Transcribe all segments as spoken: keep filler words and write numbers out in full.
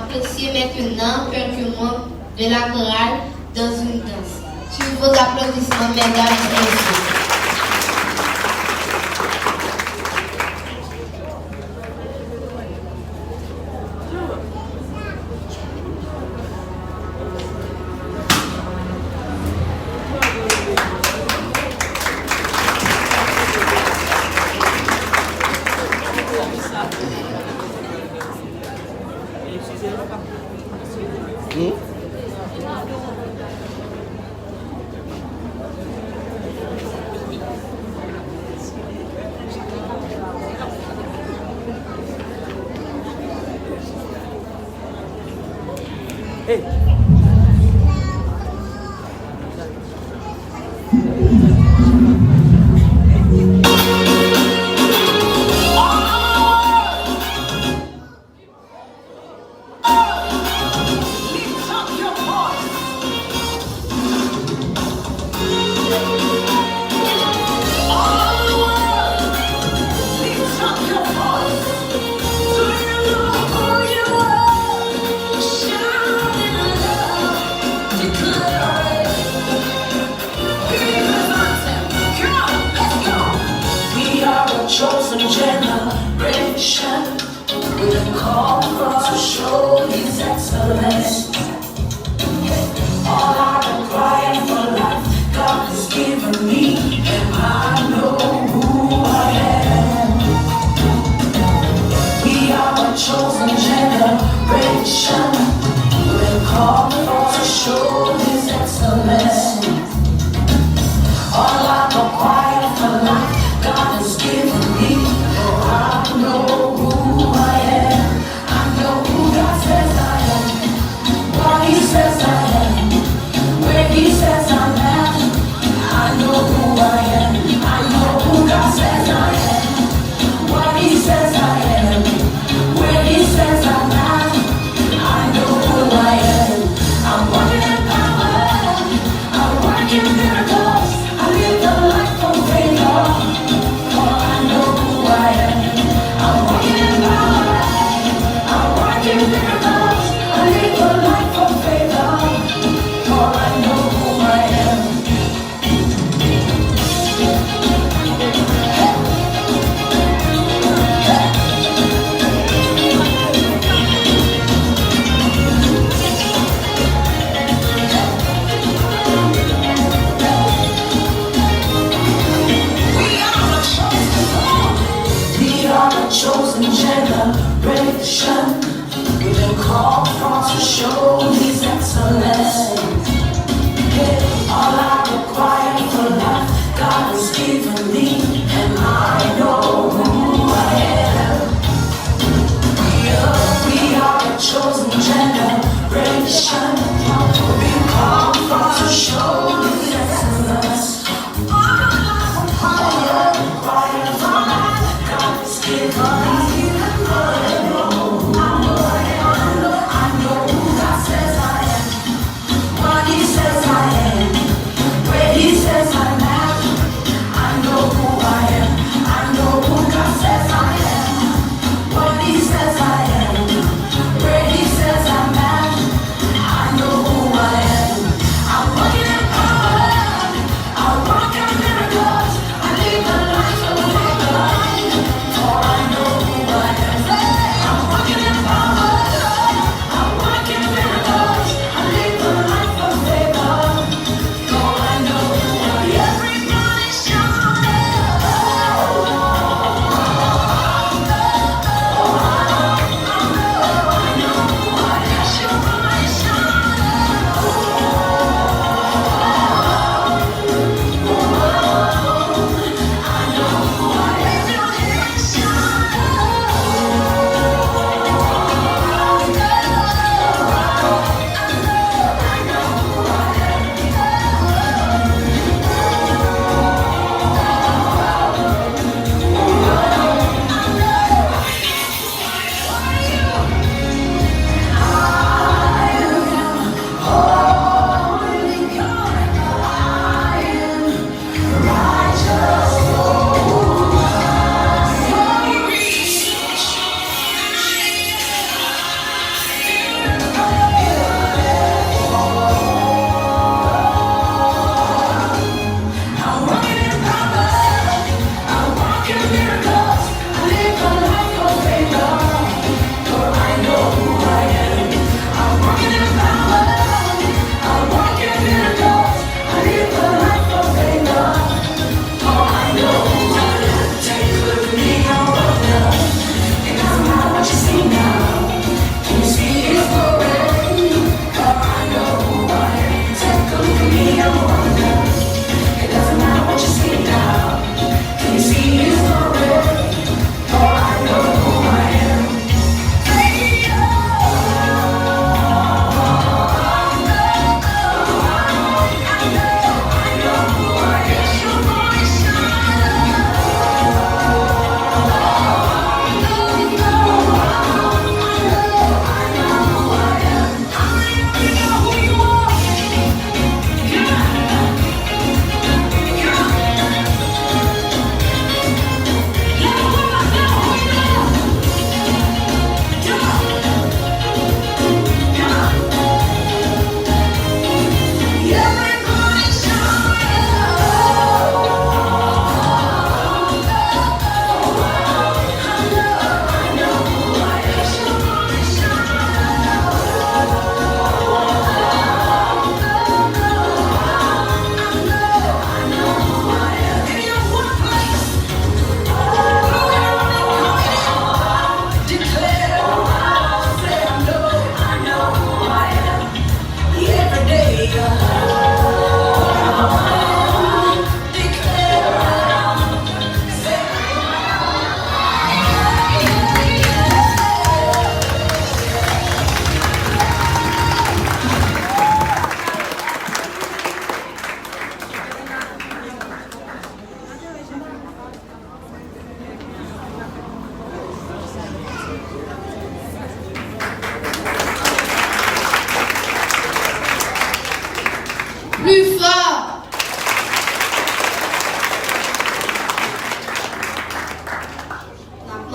Apprécier maintenant quelques membres de la chorale dans une danse. Sur vos applaudissements, mesdames et messieurs. We are a chosen generation. We've been called for to show His excellence. All I require for life, God has given me, and I know who I am. We are a chosen generation. We've been called for to show His excellence. All I require for life, God has given me. Oh, I know who I am. I know who God says I am. What He says I am. Where He says I'm at. I know who I am. I know who God says I am. What He says I am. Where He says I'm at. I know who I am. I'm walking in power. I work in miracles. I live a life of favor. For I know who I am. I walk in power. I work in miracles. I live a life of favor. For I know who I am. We are a chosen generation. We've been called for to show His excellence. Yeah, all I require for life, God has given me, and I know who I am. We are, we are a chosen generation. We've been called for to show His excellence. All I require, all I require for life, God has given me. I know, I know, I know, I know who God says I am. What He says I am, where He says I'm at. I know who I am, I know who God says I am. What He says I am, where He says I'm at. I know who I am. I'm walking in power. I walk in miracles. I live a life of favor. For I know who I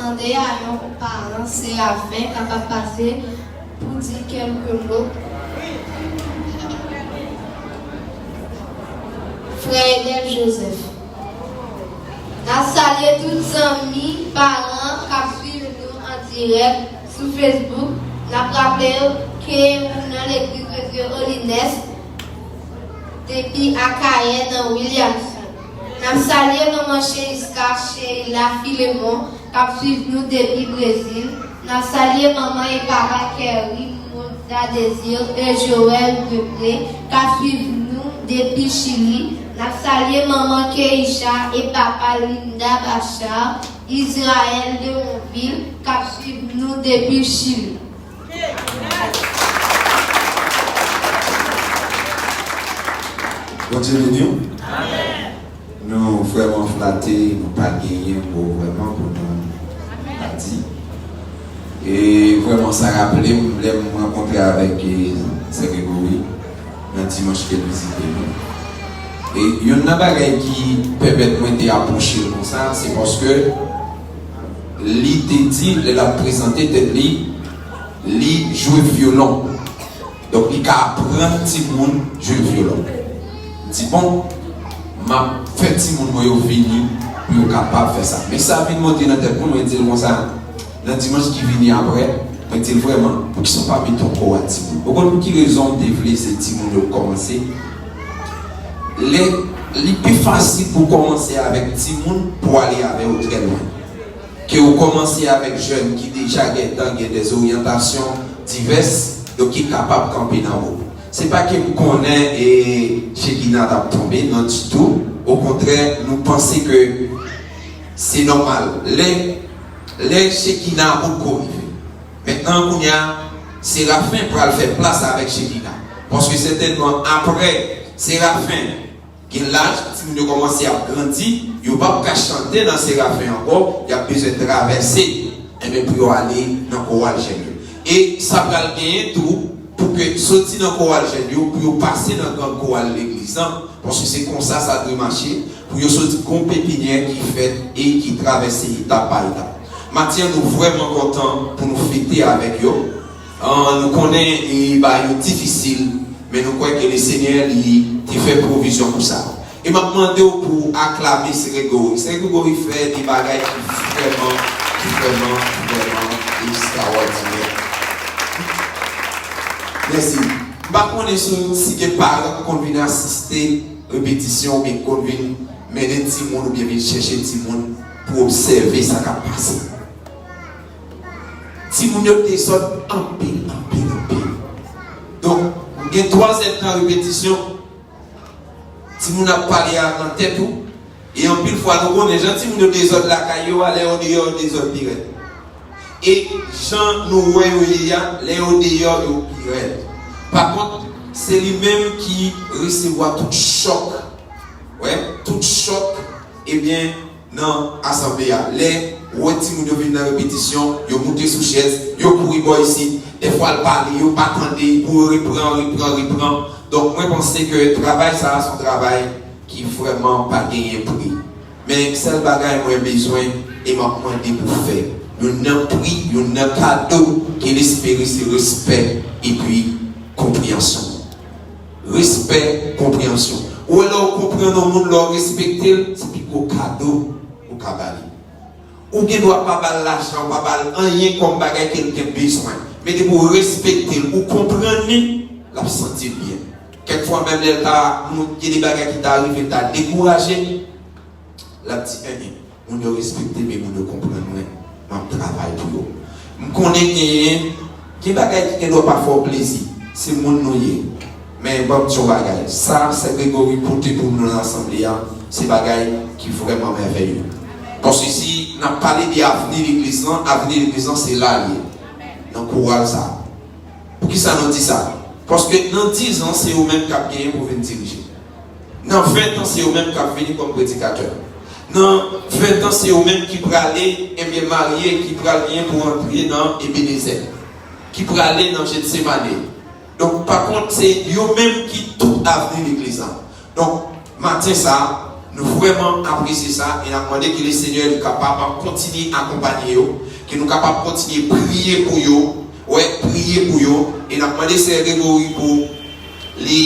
Mande a yon paran Serafen kapab pase pou di kèlke mo. Frè Edel Joseph. N ap salye tout zanmi, paran k ap swiv nou an dirèk sou Facebook. N ap raple yo ke ou nan Legliz Rezo Holiness depi Akayè nan Williamson. N ap salye manman Cheriska, Sheila Filemon, k ap swiv nou depi Brezil. N ap salye manman e papa Kerry, Moza Désir e Joël Depré, k ap swiv nou depi Chili. N ap salye manman Keisha e papa Linda Bachar, Israël Deronville, k ap swiv nou depi Chili. Bondye beni w. Amèn. Nou vrèman flate, nou pa genyen mo vrèman pou nou pa di. E vrèman sa raple m lè m rankontre avèk e, Sè Gregory nan dimanch ke l vizite nou. E youn nan bagay ki pèmèt mwen te apwoche l konsa, se paske li te di, lè l ap prezante tèt li, li jwe vyolon. Donk, li ka aprann timoun jwe vyolon. M di, bon, m ap fè timoun mwen yo vini pou yo kapab fè sa. Men sa vin monte nan tèt mwen, mwen di l konsa, nan dimanch ki vini apre, mwen di l vrèman, poukisa w pa mete yon kowal timoun? Ou konn pou ki rezon m te vle se timoun yo kòmanse? Lè li pi fasil pou w kòmanse avèk timoun pou w ale avè yo trè lwen. Ke ou kòmanse avèk jèn ki deja gentan gen dèzoryantasyon divès, donk ki kapab kanpe nan wout. Se pa ke m konnen e Chekina t ap tonbe, non ditou. Okontrè, nou panse ke se nòmal. Lè, lè Chekina potko rive. Mentnan, kounye a, Serafen pral fè plas avèk Chekina. Paske sètènman, apre Serafen, gen laj, timoun yo kòmanse ap grandi, yo p ap ka chante nan Serafen ankò, y ap bezwen travèse, enben, pou yo ale nan kowal jèn yo. E sa pral genyen tou, pou ke soti nan kowal jèn yo, pou yo pase nan gran kowal legliz lan, paske se konsa sa dwe mache, pou yo soti gon pepinyè ki fèt e ki travèse etap pa etap. Maten an, nou vrèman kontan pou nou fete avèk yo. An, nou konnen e bagay yo difisil, men nou kwè ke Lesenyè li te fè pwovizyon pou sa. E m ap mande w pou w aklame Sè Gregory. Sè Gregory fè de bagay ki vrèman, ki vrèman, vrèman ekstrawòdinè. Mèsi. M pa konnen si, si gen paran ki konn vin asiste repetisyon oubyen ki konn vin mennen timoun oubyen vin chèche timoun pou obsève sa k ap pase. Timoun yo dezòd anpil, anpil, anpil. Donk, gen twa zèdtan repetisyon, timoun ap pale a nan tèt ou, e anpil fwa nou konnen jan timoun yo dezòd lakay yo a, lè yo deyò, yo dezòd pi rèd. E jan nou wè yo ye a, lè yo deyò, yo pi rèd. Pa kont, se li menm ki resevwa tout chòk. Wè, tout chòk, ebyen, nan asanble a. Lè ou wè timoun yo vin nan repetisyon, yo moute sou chèz, yo kouri bò isit, dèfwa l pale, yo pa tande, pou yo repran, repran, repran. Donk, mwen panse ke travay sa a se yon travay ki vrèman pa genyen pri. Men sèl bagay mwen bezwen e m ap mande pou fè, youn nan pri, youn nan kado ke l espere se respè epi konpreyansyon. Respè, konpreyansyon. Ou wè lè w konprann yon moun, lè w respekte l, se pi gwo kado ou ka ba li. Ou gen dwa pa ba l lajan, ou pa ba l anyen kòm bagay ke l gen bezwen. Men depi w respekte l, ou konprann li, l ap santi l byen. Kèk fwa menm lè l ta, gen de bagay ki ta rive l ta dekouraje, l ap di, enhen, moun yo respekte m e moun yo konprann mwen, m ap travay pou yo. M konnen genyen, gen bagay ki gen dwa pa fè w plezi, se moun nou ye. Men ban m di yon bagay, sa Sè Gregory pote pou nou nan asanble a, se bagay ki vrèman mèvèye. Paske si n ap pale de avni legliz lan, avni legliz lan se la l ye, nan koral sa a. Poukisa nou di sa? Paske nan diz an, se ou menm k ap genyen pou vin dirije. Nan ven tan, se ou menm k ap vini kòm predikatè. Nan ven tan, se ou menm ki prale, ebyen, marye, ki pral genyen pou antre nan Ebenezè, ki prale nan Jetsemane. Donk, pa kont, se yo menm ki tout avni legliz la. Donk, maten sa a, Nou vrèman apresye sa e n ap mande ke Lesenyè li kapab kontinye akonpaye yo, ke nou kapab kontinye priye pou yo, wè, priye pou yo. E n ap mande Sè Gregory pou li,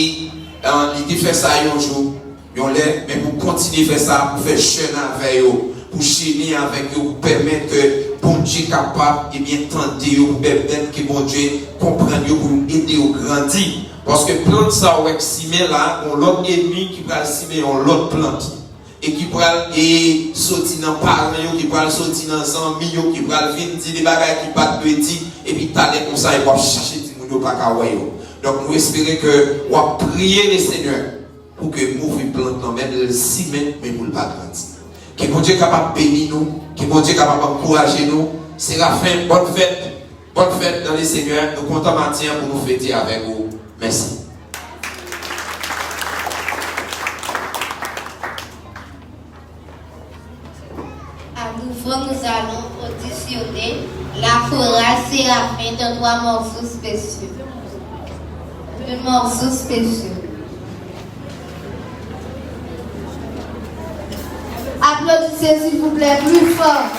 eh, li te fè sa yon jou, yon lè, men pou kontinye fè sa, pou fè jèn avè yo, pou jene avèk yo, pou pèmèt ke Bondye kapab, ebyen, tande yo, pou pèmèt ke Bondye konprann yo, pou ede yo grandi. Paske plant sa w wè k simen la, yon lòt ènmi ki pral simen yon lòt plant. E ki pral, e, soti nan paran yo, ki pral soti nan zanmi yo, ki pral vin di de bagay ki pa t dwe di, epi talè konsa, yo ap chache timoun yo pa ka wè yo. Donk, nou espere ke w ap priye Lesenyè pou ke move plant lan, menm lè l simen, men pou l pa grandi. Ke Bondye kapab beni nou, ke Bondye kapab ankouraje nou. Serafen, bòn fèt, bòn fèt dan Lesenyè. Nou kontan maten an pou nou fete avèk ou. Mèsi. À nouveau, nous allons auditionner la chorale Séraphin dans trois morceaux spéciaux. Deux morceaux spéciaux. Applaudissez, s'il vous plaît, plus fort.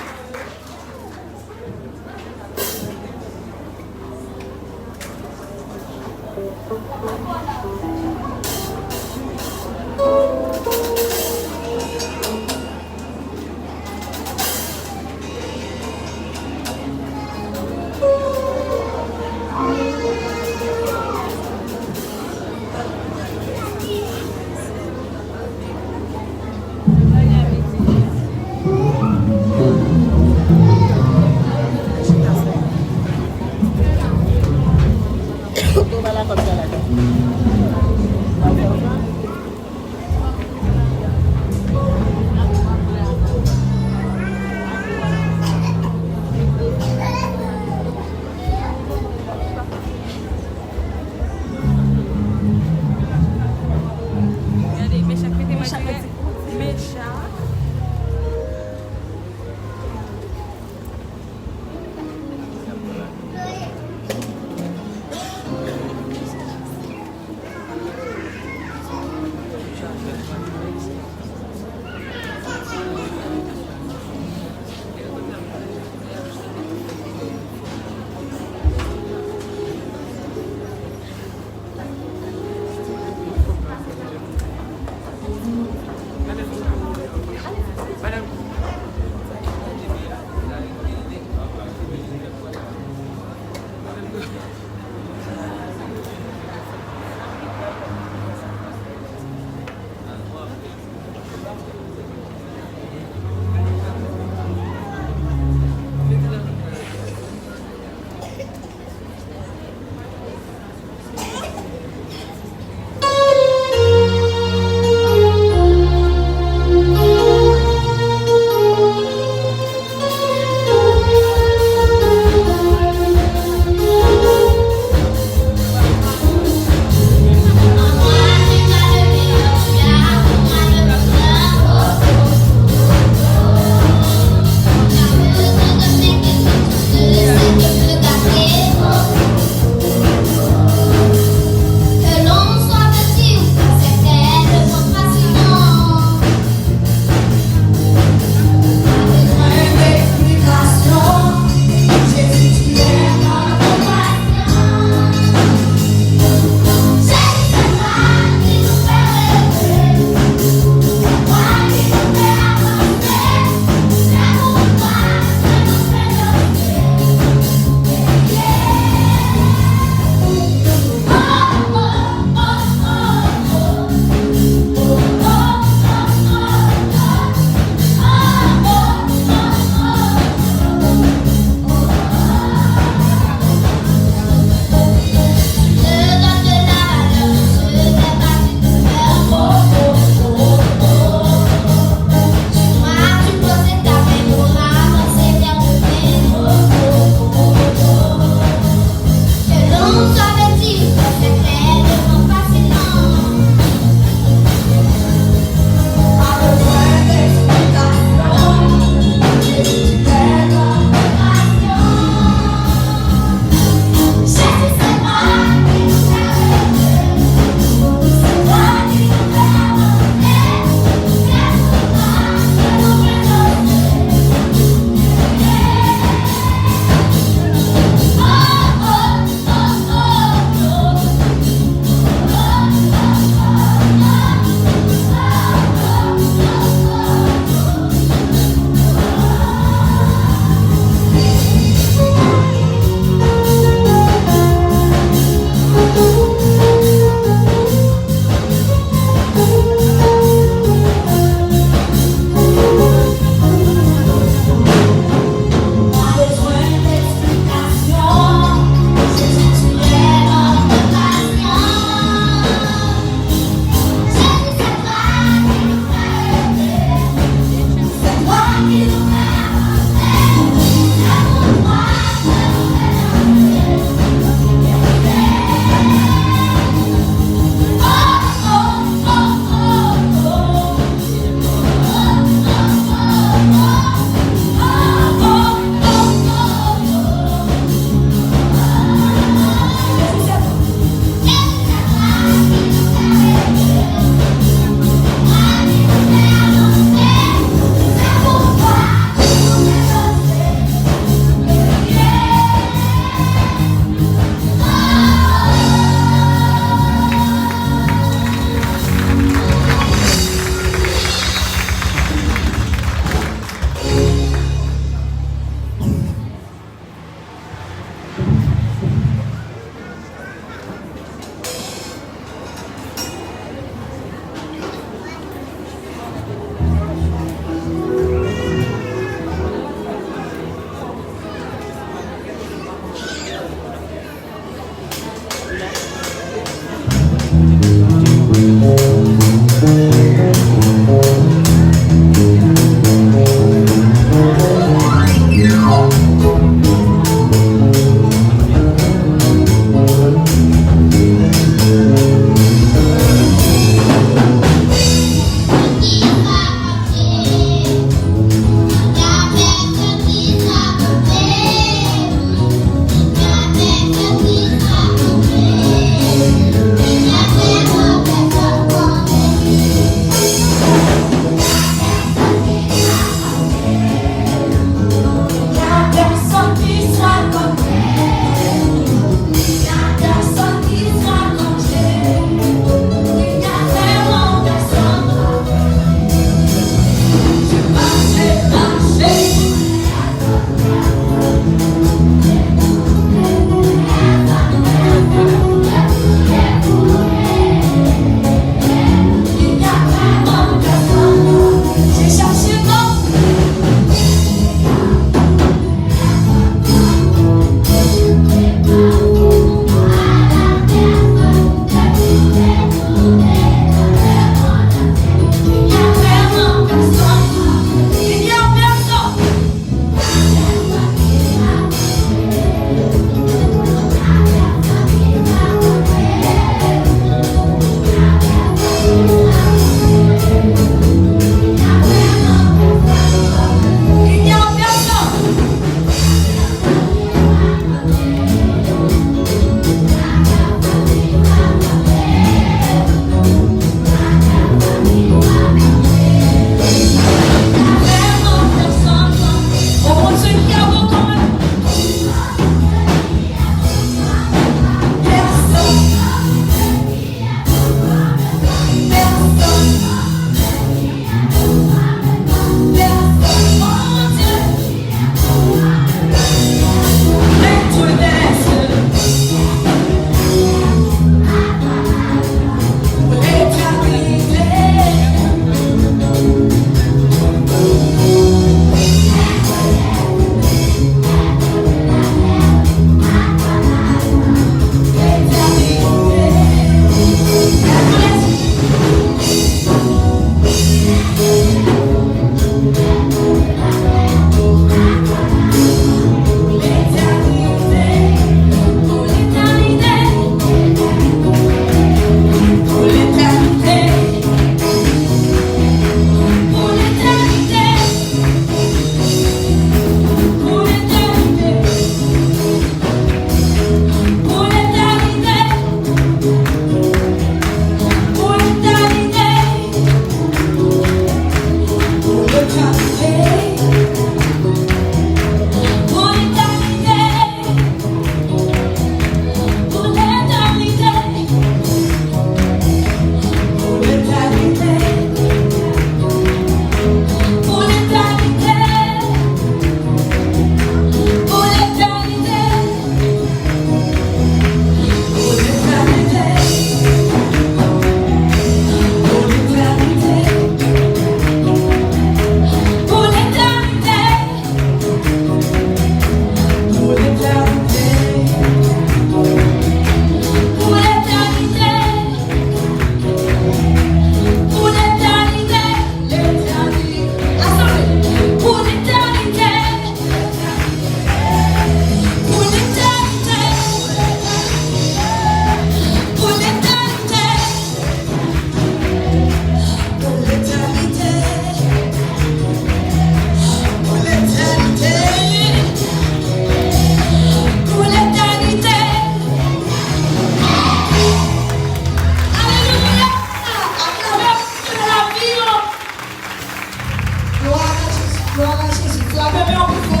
Frape men w pi fò.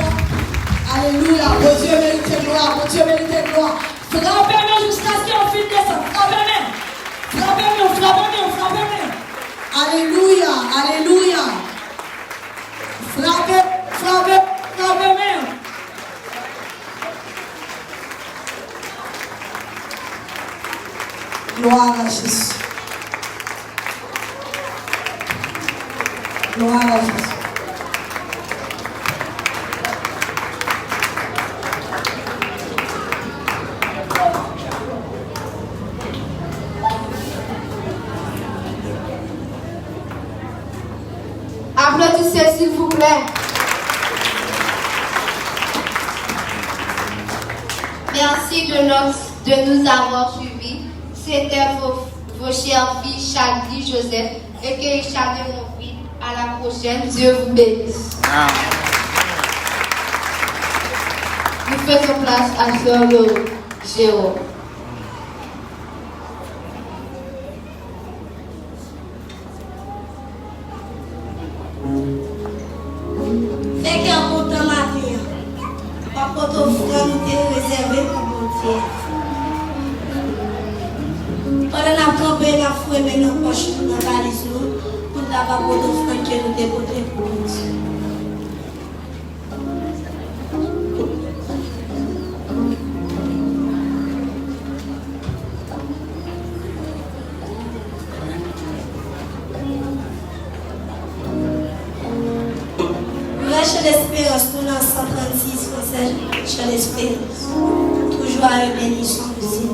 Alelouya. Bondye merite glwa. Bondye merite glwa. Frape men w jiskaske w fin desann. Frape men. Frape men, frape men, frape men. Alelouya, alelouya. Frape, frape, frape men. Glwa a Jezi. Glwa a Jezi. Applaudissez, s'il vous plaît. Merci de nos, de nous avoir suivis. C'était vos, vos chères filles Chadly Joseph et Keisha de Montfrid. À la prochaine. Dieu vous bénisse. Amen. Nous faisons place à Sœur Laurie Jérôme. Fè kè w kontan maten an. W ap pote ofrann ou te rezève pou Bondye a. Pandan n ap kanpe, n ap fouye men nan pòch nou, nan valiz nou, pou n ta va pote ofrann ke nou te pote pou Bondye. Nouvèl Chan Lesperans, nou nan san trannsis, Fransèz Chan Lesperans. Toujours à la bénédiction du Seigneur.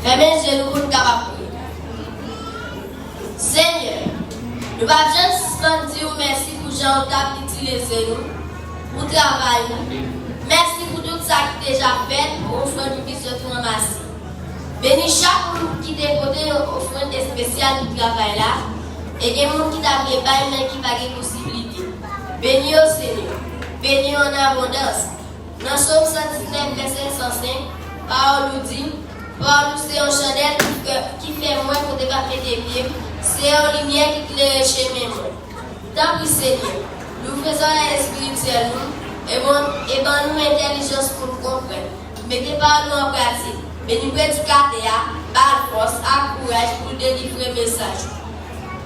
Fèmen je nou pou n kapab priye. Senyè, nou p ap janm sispann di w mèsi pou jan w t ap itilize nou, pou travay nou. Mèsi pou tout sa ki deja fèt, pou ofrann nou ki sot ranmase. Beni chak moun ki te pote yon ofrann espesyal pou travay la, e gen moun ki ta vle bay men ki pa gen posiblite. Beni yo, Senyè. Beni yo an abondans. Nan Sòm san diznèf, vèsè san senk, pawòl ou di, pawòl ou se yon chandèl ki fè, ki fè m wè kote m ap mete pye m, se yon limyè ki klere chemen mwen. Tanpri, Senyè, louvri zòrèy espirityèl nou, e ban, e ban nou entèlijans pou n konprann. Mete pawòl ou an pratik. Beni predikatè a, ba l fòs ak kouraj pou l delivre mesaj ou.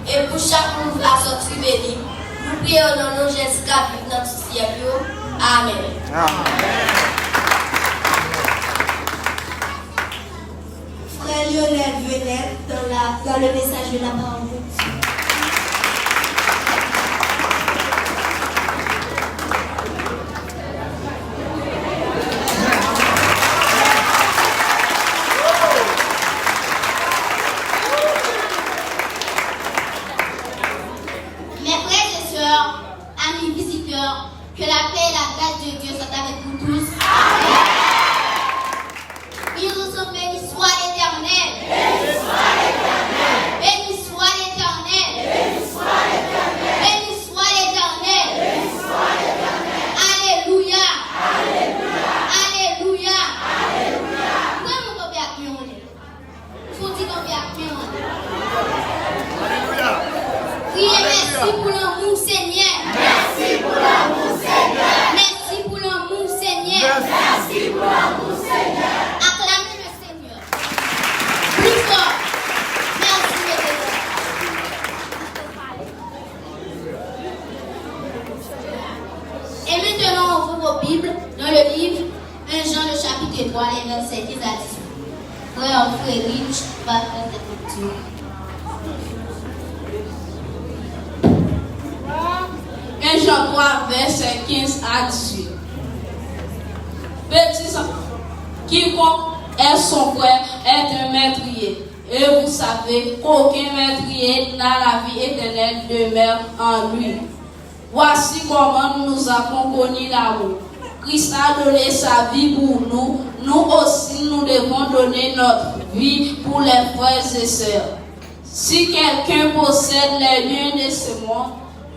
E pou chak moun va sòti beni, nou priye w nan non Jezi k ap viv nan tout syèk yo. Amèn. Amèn. Frère Lionel Venel dans la, dans le message de la parole de Dieu. Mes frères et sœurs, amis visiteurs, que la paix et la grâce de Dieu soient avec vous tous. Amen. Prions ensemble, béni soit l'Éternel. Béni soit l'Éternel. Béni soit l'Éternel. Béni soit l'Éternel. Béni soit l'Éternel. Alléluia. Alléluia. Alléluia. Alléluia. Fò di kanpe ak men w. Kriye mèsi pou lanmou Senyè. Mèsi pou lanmou Senyè. Mèsi pou lanmou Senyè. Mèsi pou lanmou Senyè. Aklame le Senyè. Plus fort. Mèsi, Senyè. Et maintenant, ouvrez vos Bibles dans le livre un Jean, le chapitre trois, les versets quinze à dix-huit. Frère Frederick va faire cette lecture. Un Jean trois, versets quinze à dix-huit. Petits enfants, quiconque est son frère est un meurtrier. Et vous savez qu'aucun meurtrier n'a la vie éternelle demeure en lui. Voici comment nous avons connu l'amour. Christ a donné sa vie pour nous, nous aussi nous devons donner notre vie pour les frères et sœurs. Si quelqu'un possède les liens de ce monde,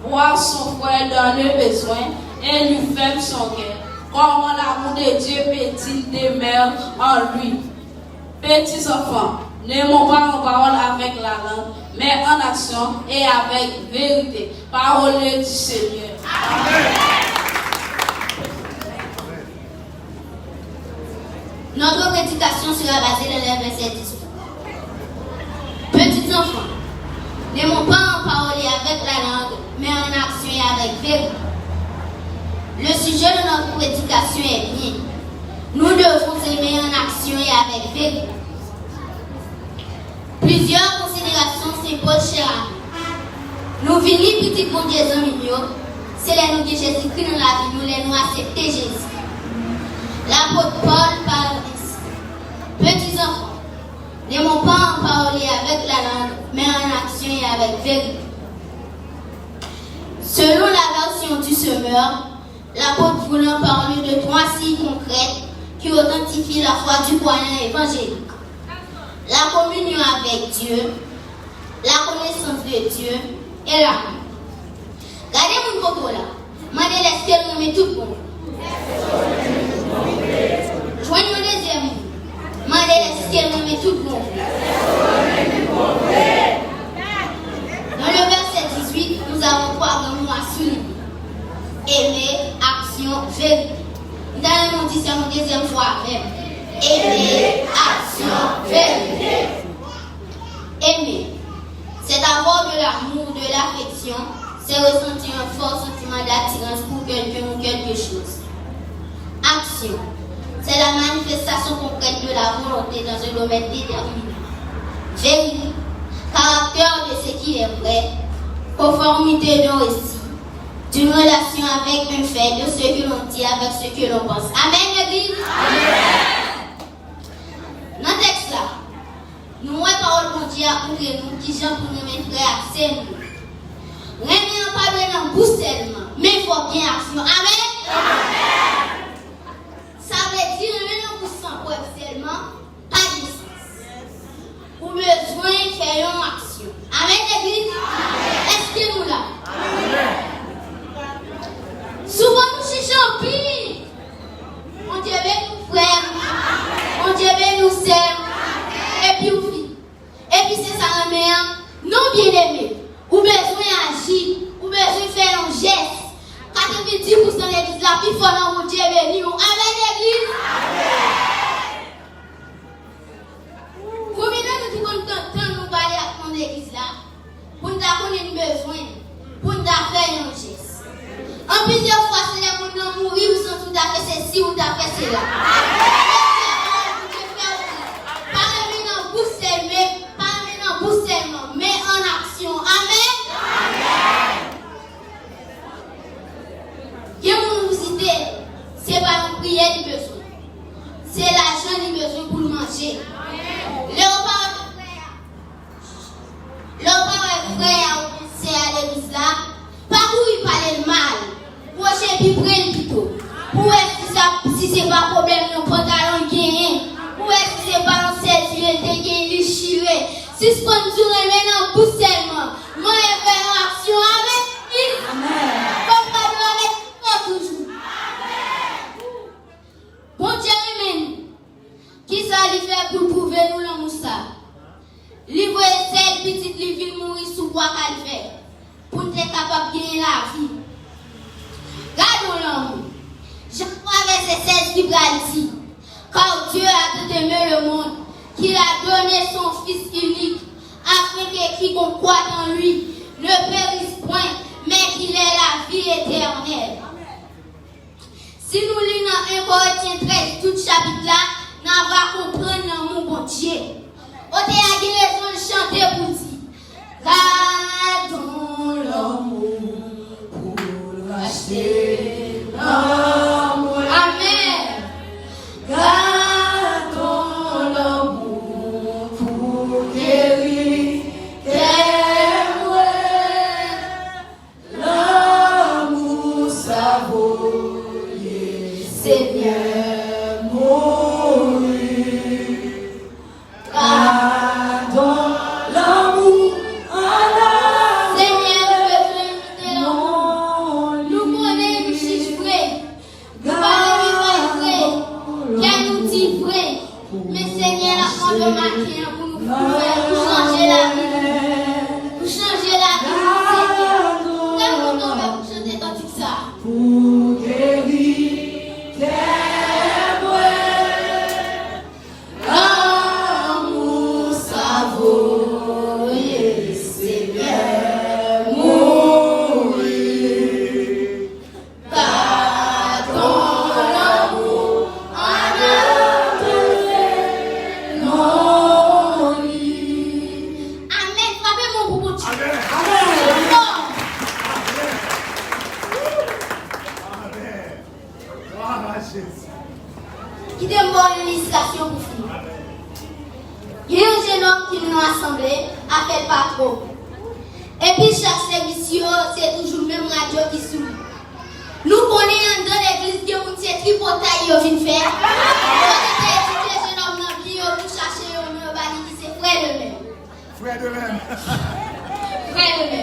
voit son frère dans le besoin et lui ferme son cœur, comment l'amour de Dieu peut-il demeurer en lui? Petits enfants, n'aimons pas en parole avec la langue, mais en action et avec vérité. Parole du Seigneur. Amen. Notre prédication sera basée dans les versets dix. Petits enfants, n'aimons pas en parole et avec la langue, mais en action et avec vérité. Le sujet de notre prédication est bien. Nous devons aimer en action et avec vérité. Plizyè konsiderasyon senpòtan chè a nou. Nou vini pitit Bondye, zanmi m yo, se lè nou gen Jezikri nan lavi nou, lè nou aksepte Jezi. Lapot Pòl pale ensi: Petits enfants, n'aimons pas en parole et avec la langue, mais en action et avec vérité. Selon la version du Semeur, Lapot Paul parle de trois signes concrets qui authentifient la foi du croyant évangélique. La communion avec Dieu, la connaissance de Dieu et l'amour. Gade moun kote w la. Mande l èske l renmen tout bon vre. Jwenn yon dezyèm moun. Mande l èske l renmen tout bon vre. Dans le verset dix-huit, nous avons trois grands mots à souligner. Aimer, action, vérité. M ta renmen w di sa yon dezyèm fwa avè m. Aimer, action, vérité. Aimer, c'est avoir de l'amour, de l'affection, c'est ressentir un fort sentiment d'attirance pour quelqu'un ou quelque chose. Action, c'est la manifestation concrète de la volonté dans un domaine déterminé. Vérité, caractère de ce qui est vrai, conformité d'un récit, d'une relation avec un fait, de ce que l'on dit avec ce que l'on pense. Amen, legliz? Amen. Nan tèks la, Jodi a ap montre nou kijan pou n renmen frè ak sè nou. Renmen an pa dwe nan bouch sèlman, men fòk gen aksyon. Amèn? Sa vle di renmen nan bouch san prèv sèlman pa gen sans. Ou bezwen fè yon aksyon. Amèn, legliz? Èske nou la? Souvan nou chèche anpil. Bondye beni w, frè m. Bondye beni w, sè m. Epi w fini. Epi se sa renmen an? Non, byeneme. Ou bezwen aji. Ou bezwen fè yon jès. Katrevenndis pousan legliz la pi fò nan Bondye beni w. Amèn, legliz? Konbyen nan nou ki konn tann nou pale ak manm legliz la? Pou n ta konnen n bezwen, pou n ta fè yon jès. Anpil de fwa, se lè moun nan mouri, ou santi ou ta fè sesi, ou ta fè sela. Jodi a, pawòl Bondye fè w di, pa renmen nan bouch sèlman, pa renmen nan bouch sèlman, men an aksyon. Amèn? Gen moun ou vizite, se pa yon priyè li bezwen. Se lajan li bezwen pou l manje. Lè w pa wè Lè w pa wè frè a oubyen sè a legliz la, pa kouri pale l mal. Pwoche pi pre l pito. Pou w wè si sa, si se pa pwoblèm yon pantalon l genyen. Pou w wè si se pa yon sèl zye l te genyen li chire. Sispann di w renmen nan bouch sèlman. Men fè yon aksyon avèk li. Amèn. Fòk pa nou avèk fò toujou. Bondye renmen nou. Kisa li fè pou l pwouve nou lanmou sa? Li voye sèl pitit li vin mouri sou bwa Kalvè pou n te kapab genyen lavi. Gade yon lanmou! Jan twa vèsè sèz ki pral di, Car Dieu a tant aimé le monde, qu'il a donné son Fils unique, afin que quiconque croit en lui ne périsse point, mais qu'il ait la vie éternelle. Si nou li nan en Korentyen trèz, tout chapit la, n a va konprann lanmou Bondye. Otè a gen rezon l chante pou di, Gadon lanmou pou l rachte nanm mwen. Amèn. Gadon lanmou pou geri kè mwen. Lanmou sa voye Senyè mouri. Gadon lanmou ann ale. Senyè, nou bezwen goute lanmou. Nou konnen nou chich vre. Nou pa renmen bay vre. Kè nou di vre. Men Senyè, n ap mande w maten an pou nou, pou fè, pou chanje lavi nou. Pou chanje lavi nou, Senyè. Fè m kontan fè pou chante kantik sa. Pou geri kè mwen. Lanmou sa voye Senyè mouri. Gadon lanmou ann ale non li. Amèn. Frape men w pou Bondye. Amèn. Amèn. Amèn. Glwa a Jezi. Kite m ba w yon ilistrasyon pou fini. Gen yon jennonm ki nan asanble, afè l pa twò bon. Epi chak sèvis yo, se toujou menm radyo ki sou li. Nou konnen anndan legliz gen moun se tripotay yo vin fè. Yo te edike jennonm nan byen, yo vin chache yon non, yo ba li ki se frè Lemè. Frè Lemè. Frè Lemè.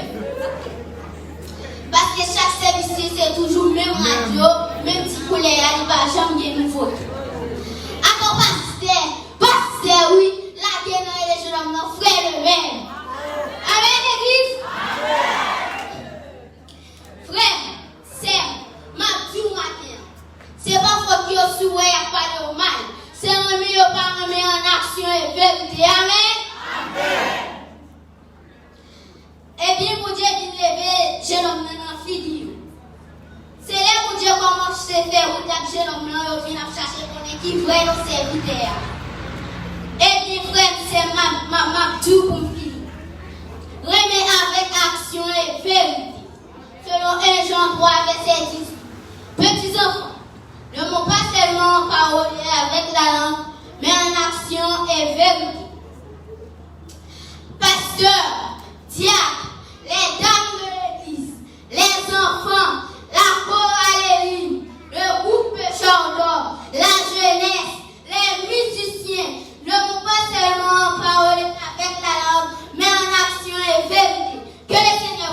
Paske chak sèvis li se toujou menm radyo, menm ti koulè a, li pa janm gen nouvote. Atò pastè, pastè wi, lage nan rele jennonm nan frè Lemè. Amèn legliz. Frè m, sè m, m ap di w maten an, se pa fòt yo si w wè y ap pale w mal. Se renmen yo pa renmen an aksyon e verite. Amèn. Amèn. Ebyen, Bondye vin leve jennonm nan nan figi yo. Se lè Bondye kòmanse fè wout ak jennonm nan, yo vin ap chache konnen ki vrè non sèvitè a. Ebyen, frè m, sè m, m ap, m ap, m ap di w pou m fini. Renmen avèk aksyon e verite. Selon en Jan twa, vèsè dizuit. Petits enfants, ne mens pas seulement en parole et avec la langue, mais en action et vérité. Pastè, dyak, lèdam de legliz, lèzanfan, la koralerin, le gwoup Pecheur d'or, la jenès, lè mizisyen, le mou pa sèlman an pawòl e avèk lalang, men an aksyon e verite. Ke le Senyè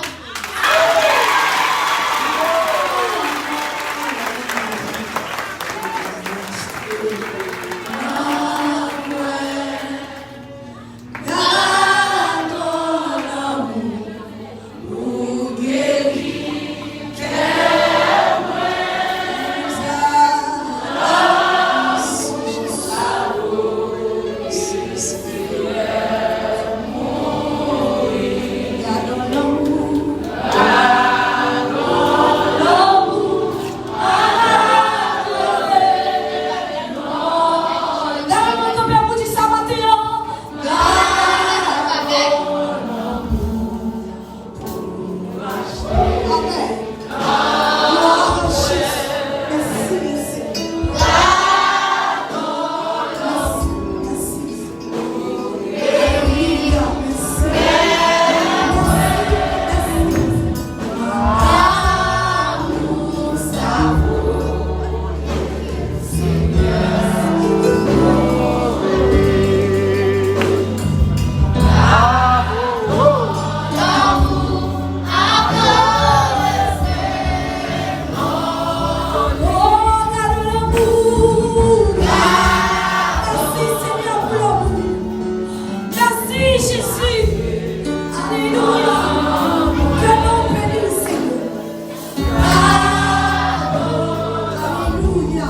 vous bénisse. Mèsi, Senyè, pou lanmou. Mèsi, Jezi. Alelouya. Ke non w beni, Senyè. Alelouya.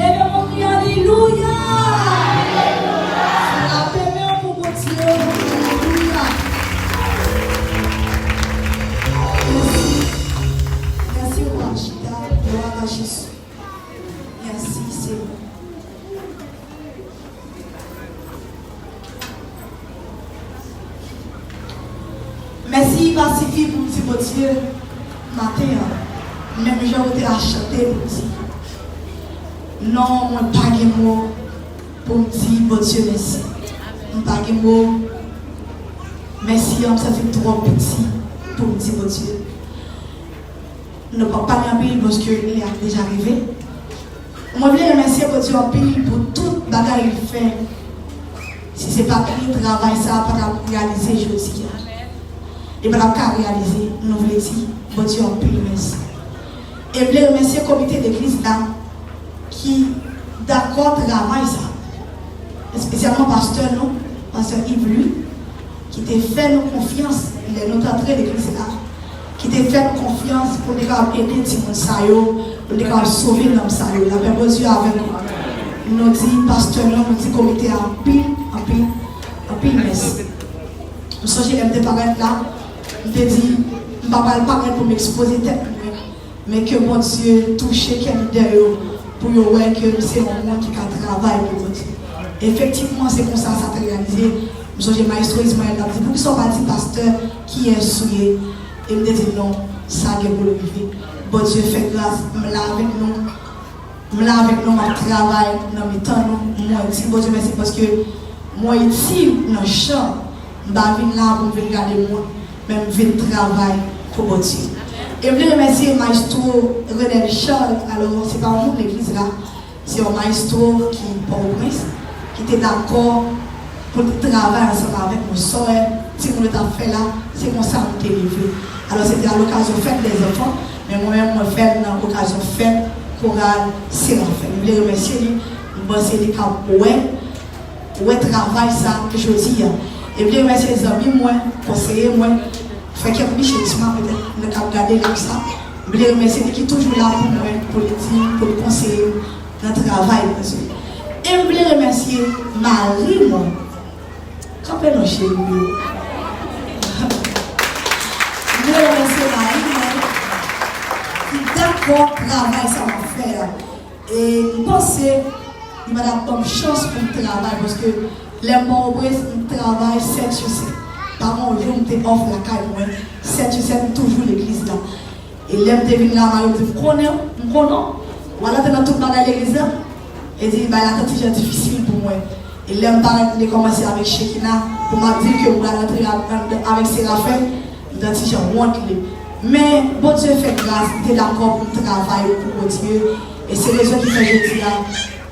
Leve pou kriye, alelouya! Frape men w pou Bondye, alelouya! Mèsi. Mèsi, Papa Chita. Glwa a Jezi. Mèsi, Senyè. Mèsi pa sifi pou m di Bondye maten an. Menm jan ou te a chante pou m di. Non, mwen pa gen mo pou m di Bondye mèsi. M pa gen mo. Mèsi an, m santi m twò piti pou m di Bondye. Nou p ap pale anpil paske lè a deja rive. Mwen vle remèsye Bondye anpil pou tout bagay li fè. Si se pa t li, travay sa a pa t ap reyalize jodi a. Li pa t ap ka reyalize. Nou vle di Bondye anpil mèsi. E m vle remèsye komite legliz la ki dakò travay sa. Espesyalman pastè nou, pastè Yves Louis, ki te fè nou konfyans lè nou t antre legliz la, ki te fè nou konfyans pou n te kapab ede timoun sa yo, pou n te kapab sove nanm sa yo. Lapè Bondye avèk nou. Nou di pastè nou, nou di komite a anpil, anpil, anpil mèsi. M sonje lè m te parèt la, m te di, m pa pral parèt pou m ekspoze tèt mwen. Men ke Bondye touche kè lidè yo pou yo wè ke m se yon moun ki ka travay pou Bondye. Efektivman, se konsa sa te reyalize. M sonje Mayestwo Ismaël t ap di, "Poukisa w pa di pastè kiyès ou ye?" E m te di, "Non, sa gen pou l rive." Bondye fè gras, m la avèk nou. M la avèk nou, m ap travay nan mitan nou. Mwen di Bondye mèsi paske mwen itil nan chan. M pa vin la pou m vin gade moun, men m vin travay pou Bondye. E m vle remèsye Mayestwo Renel Charles, alò, se pa yon moun legliz la, se yon mayestwo ki Pòtoprens, ki te dakò pou l te travay ansanm avèk nou. Sa w wè timoun yo t ap fè la, se konsa nou te leve. Alò, se te a lokazyon fèt dèzanfan, men mwen menm, mwen fè l nan okazyon fèt koral Seranfè. M vle remèsye li, m panse li ka wè, wè travay sa jodi a. E m vle remèsye zanmi mwen, konseye mwen, frè Kèp Michel Sima, petèt, nou k ap gade live sa. M vle remèsye li ki toujou la pou mwen, pou li di m, pou li konseye m nan travay Bondye. E m vle remèsye mari mwen. Kanpe non, cheri m yo. M vle remèsye mari mwen ki Bon travay sa m ap fè a. E m panse li pa t ap ban m chans pou m travay, paske lè m pa o prens, m travay sèt sou sèt. Pa gen yon jou m te off lakay mwen, sèt sou sèt, m toujou legliz la. E lè m te vin la, mari m di m, "M konnen, m konnen w. W al antre nan tout bagay legliz la." E di, "Bagay la te ti jan difisil pou mwen." E lè m parèt, m te kòmanse avèk Shekina, pou m ap di l ke m pral antre a-, anndan avèk Serafen, m te ti jan wont li. Men, Bondye fè gras, li te dakò pou m travay pou Bondye. E se rezon ki fè jodi a,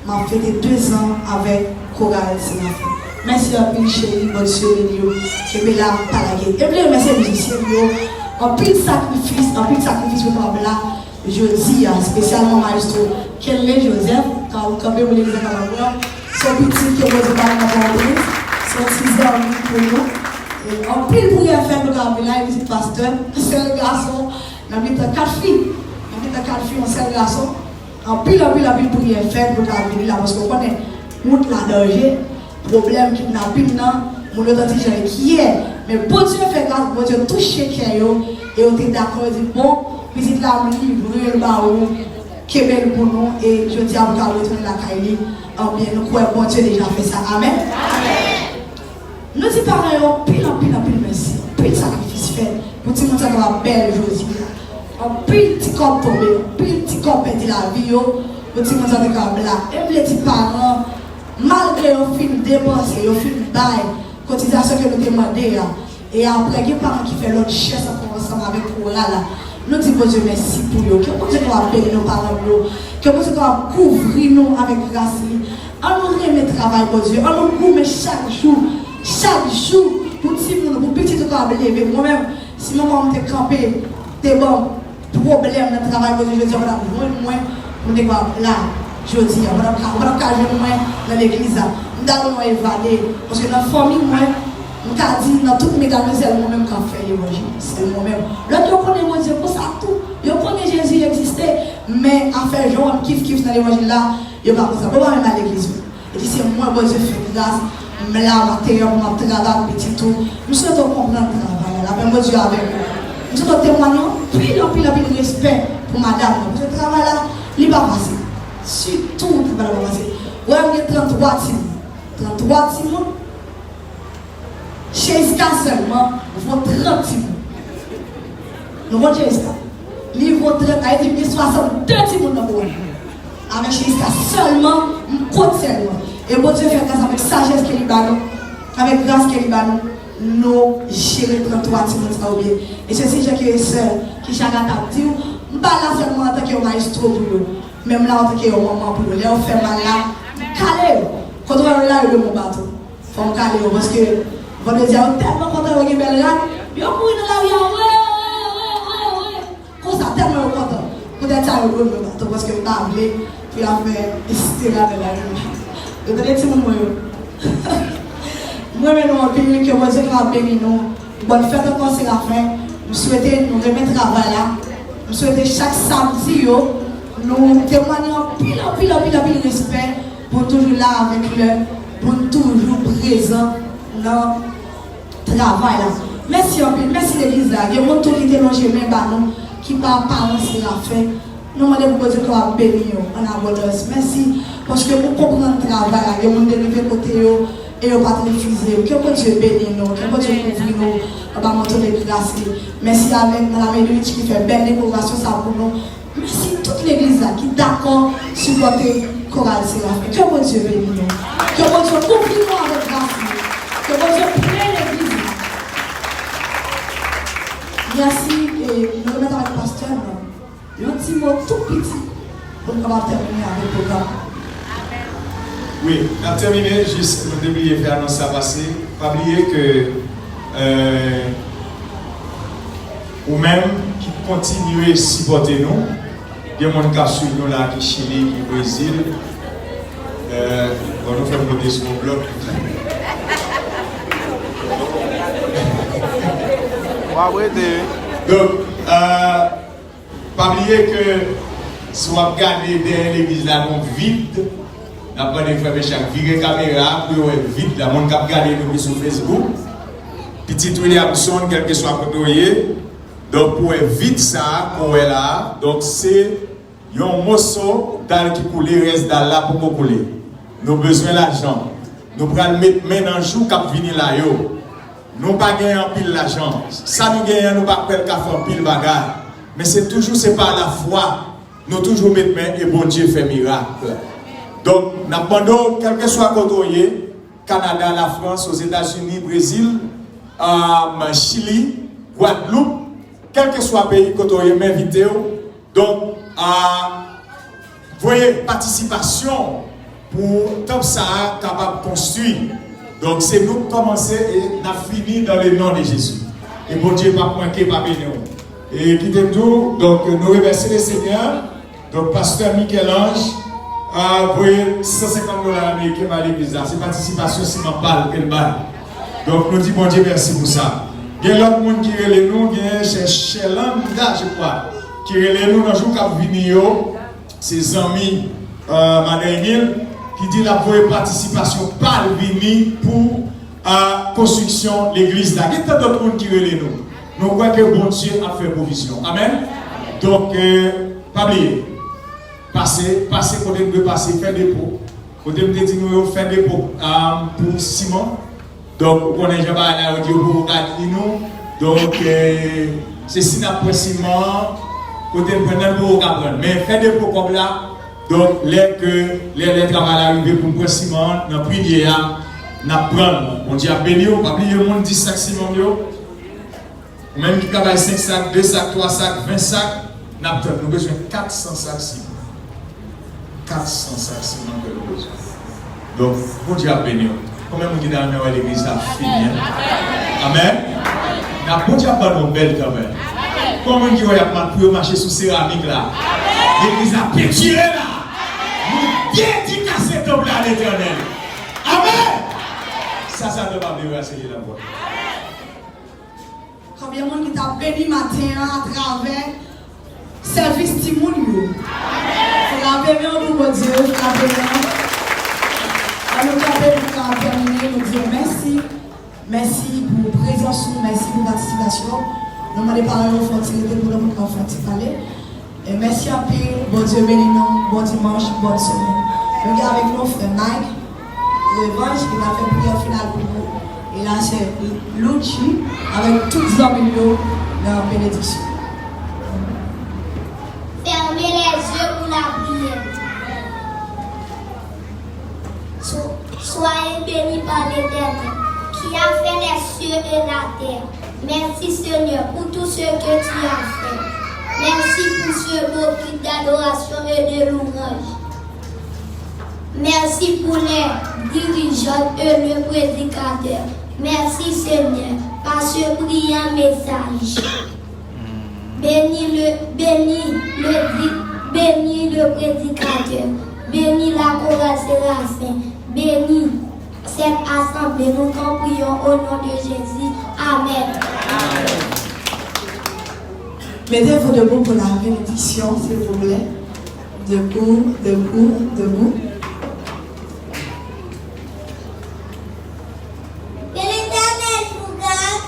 m ap fete de zan avèk Koral Serafen. Mèsi anpil, cheri, Bondye beni w. Kenbe la, pa lage. E m vle remèsye mizisyen m yo. Anpil sakrifis, anpil sakrifis pou m ap la jodi a, espesyalman Maestro Kenley Joseph, ka ou kanpe pou legliz la ka mwen. Se yon pitit ke Bondye ba nou nan Pòtoprens, se yon ti zanmi pou nou. E anpil priyè fèt pou ka vin la, e pitit pastè, sèl gason nan mitan kat fi. Nan mitan kat fi, yon sèl gason. Anpil, anpil, anpil priyè fèt pou ka vin la, paske w konnen, wout la danje, pwoblèm kidnapin nan, moun yo t an ti jan enkyè. Men Bondye fè gras, Bondye touche kè yo, e yo te dakò, yo di, "Bon, pitit la, m livre l ba ou, kenbe l pou nou, e jodi a, pou l ka retounen lakay li, anbyen, nou kwè Bondye deja fè sa." Amèn? Amèn. Nou di paran yo anpil, anpil, anpil mèsi. Anpil sakrifis fèt pou timoun sa kapab bèl jodi a. Anpil ti kòb tonbe, anpil ti kòb pèdi lavi yo, pou timoun sa te kapab la. E m vle di paran, malgre yo fin depanse, yo fin bay kotizasyon ke nou te mande a, e apre gen paran ki fè lòt jès ankò ansanm avèk koral la. Nou di Bondye mèsi pou yo. Ke Bondye kapab beni nou paran yo. Ke Bondye kapab kouvri nou avèk gras li. An nou renmen travay Bondye. An nou goumen chak jou. Chak jou pou timoun, pou pitit ou kapab leve. Mwen menm, si manman m te kanpe, te ban m pwoblèm nan travay Bondye, jodi a, w pa t ap jwenn mwen, m te kapab la, jodi a, w pa t ap ka, w pa t ap ka jwenn mwen nan legliz la. M ta dwe evade, paske nan fanmi mwen, m ka di, nan tout medam yo, sèl mwen menm k ap fè levanjil. Sèl mwen menm. Lòt yo konnen Bondye konsa tou. Yo konnen Jezi egziste, men afè jan w ap kif kif nan levanjil la, yo pa konsa. Bon, pa menm al legliz, wi. Li di, "Se mwen, Bondye fè gras, m la maten an pou m ap travay ak pitit ou." M swete w konprann travay la. Lapè Bondye avèk ou. M swete w temwanye anpil, anpil, anpil respè pou madanm nan. Paske travay la, li pa fasil. Sitou, travay la pa fasil. Ou wè, m gen tranntwa timoun. Tranntwa timoun. Cheriska sèlman vo trant timoun. Nou konn Cheriska? Li vo trant, sa vle di m gen swasannde timoun nan kò mwen. Avèk Cheriska sèlman, m kont sèlman. E Bondye fè gras avèk sajès ke li ba nou, avèk gras ke li ba nou, nou jere tranntwa timoun sa yo byen. E se ti jan ke sè Kishana t ap di w, m pa la sèlman antanke yon maestro pou yo, men m la antanke yon manman pou yo. Lè yo fè mal la, m kale yo. Kote w wè yo la, yo lwe m yon baton. Fò m kale yo, paske vandredi a, yo tèlman kontan, yo gen bèl rad, yo kouri nan lari a, wi, wi, wi, wi, wi. Konsa, tèlman yo kontan. Poutèt sa, yo lwe m yon baton, paske m pa vle pou y ap fè estera nan lari a. Yo tande timoun mwen yo. M renmen nou anpil, ke Bondye kapab beni nou. Bòn fèt ankò Serafen. M swete nou renmen travay la. M swete chak samdi yo, nou temwanye anpil, anpil, anpil, anpil respè pou n toujou la avèk lè, pou n toujou prezan nan travay la. Mèsi anpil, mèsi legliz la. Gen moun tou ki te lonje men ba nou, ki pa paran Serafen. Nou mande pou Bondye kapab beni yo an abondans. Mèsi, paske ou konprann travay la. Gen moun te rive kote yo, e yo pa t refize yo. Ke Bondye beni nou, ke Bondye kouvri nou anba manto de gras li. Mèsi avèk Madam Edwidge ki fè bèl dekorasyon sa pou nou. Mèsi tout legliz la ki dakò sipòte Koral Serafen. Ke Bondye beni nou. Ke Bondye kouvri nou avèk gras li. Ke Bondye plen legliz la. Mèsi, e nou remèt avèk pastè nou. Yon ti mo tou piti pou n kapab tèmine avèk pwogram. Wi, n ap tèmine, jis nou te bliye fè anons sa pase. Pa bliye ke, euh, ou menm ki kontinye sipòte nou, gen moun k ap swiv nou la ki Chili, ki Brezil. Euh, bon, nou fè m monte sou yon blòk. W ap rete, wi. Donk, euh, pa bliye ke si w ap gade dèyè legliz la, gon vid. N ap mande frè Mechak vire kamera pou yo wè vid la. Moun k ap gade nou ki sou Facebook, Pitit Williamson, kèlkeswa kote w ye. Donk, pou wè vid sa a, ke w wè la a, donk, se Yon moso dal ki koule, rès dal la poko koule. Nou bezwen lajan. Nou pral met men nan jou k ap vini la yo. Nou pa gen anpil lajan. Sa nou genyen an, nou pa kwè l ka fè anpil bagay. Men se toujou, se pa lafwa. Nou toujou met men e Bondye fè mirak. Donk, n ap mande w, kèlkeswa kote w ye, Kanada, Lafrans, Ozetazini, Brezil, um, Chili, Gwadloup, kèlkeswa peyi kote w ye, m envite w. Donk, a, voye patisipasyon pou tanp sa a kapab konstwi. Donk, se nou k kòmanse e n ap fini dans le nom de Jésus. E Bondye p ap manke pa beni w. E kite m di w, donk, nou remèsye le Senyè. Donk, pastè Michel-Ange, a, voye san senkant dola ameriken bay legliz la. Se patisipasyon siman pa l ke l bay. Donk, nou di Bondye mèsi pou sa. Gen lòt moun ki rele nou, gen chè Sherlanda, je crois, ki rele nou nan jou k ap vini yo. Se zanmi, euh, madan Emile, ki di l ap voye patisipasyon pa l vini pou, euh, konstriksyon legliz la. Gen tann dòt moun ki rele nou. Nou kwè ke Bondye ap fè pwovizyon. Amèn. Donk, euh, pa bliye, pase, pase kote n dwe pase, fè depo. Kote m te di nou yo fè depo, a, pou siman. Donk, ou konnen jan bagay la yo di yo poko ka di nou. Donk, eh, se si n ap pran siman an, kote n pran nan l poko ka pran l. Men fè depo kòb la. Donk, lè ke, lè, lè travay la rive pou n pran siman an, nan pri l ye a, n ap pran l. Bondye ap beni w. Pa bliye moun dis sak siman m yo. Ou menm ki ka bay senk sak, de sak, twa sak, ven sak, n ap tann. Nou bezwen kat san sak siman. Kat san sak siman ke nou bezwen. Donk, Bondye ap beni w. Konbyen moun ki ta renmen wè legliz la fini, en? Amèn. N ap, Bondye ap ban nou yon bèl kanmenm. Konbyen moun ki wè y ap ma-, pou yo mache sou seramik la? Legliz la pentire la. Nou dedikase tanp la a Letènèl. Amèn. Sa Satan pa vle wè a, se li l ap wè. Konbyen moun ki t ap beni maten an atravè sèvis timoun yo? Frape men w pou Bondye, frape men w. An nou kanpe pou n ka tèmine, nou di w mèsi. Mèsi pou prezans ou, mèsi pou patisipasyon w. Nou mande paran yo fè yon ti rete pou nou, pou n ka fè yon ti pale. E mèsi anpil, Bondye beni nou, bon dimanch, bòn semèn. Nou gen avèk nou frè Mike Revanche ki va fè priyè final pou nou. E la sè Louchi avèk tout zanmi l yo nan benediksyon. Fermez les yeux pour la prière. So-, soyez bénis par l'Éternel, qui a fait les cieux et la terre. Merci Seigneur pour tout ce que tu as fait. Merci pour ce beau culte d'adoration et de louange. Merci pour les dirigeants et le prédicateur. Merci Seigneur par ce brillant message. Bénis le, bénis le di-, bénis le prédicateur. Bénis la chorale Séraphin. Bénis cette assemblée. Nous t'en prions au nom de Jésus. Amen. Mettez-vous debout pour la bénédiction, s'il vous plaît. Debout, debout, debout. Que l'Éternel vous garde.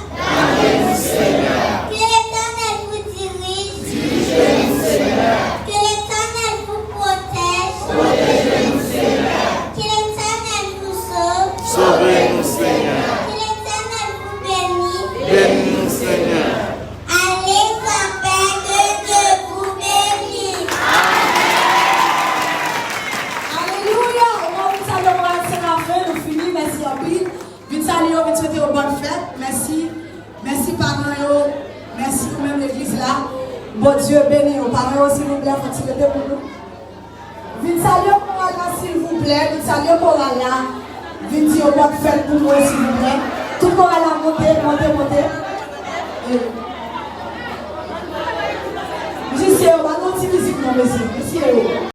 Que l'Éternel vous dirige. Que l'Éternel vous protège. Que l'Éternel vous sauve. Que l'Éternel vous bénisse. Allez en paix, que Dieu vous bénisse. Alelouya! Ou konn sa yo pral se lafen, nou fini, mèsi anpil. Vin salye yo, vin swete yo bòn fèt. Mèsi. Mèsi paran yo. Mèsi ou menm legliz la. Bondye beni yo. Paran yo, silvouplè, fò ti rete pou nou. Vin salye koral la, silvouplè. Vin salye koral la. Vin di yo bòn fèt pou mwen, silvouplè. Tout koral la, monte, monte, monte. E, mizisyen yo, ba nou ti mizik non, mesye. Mesye yo.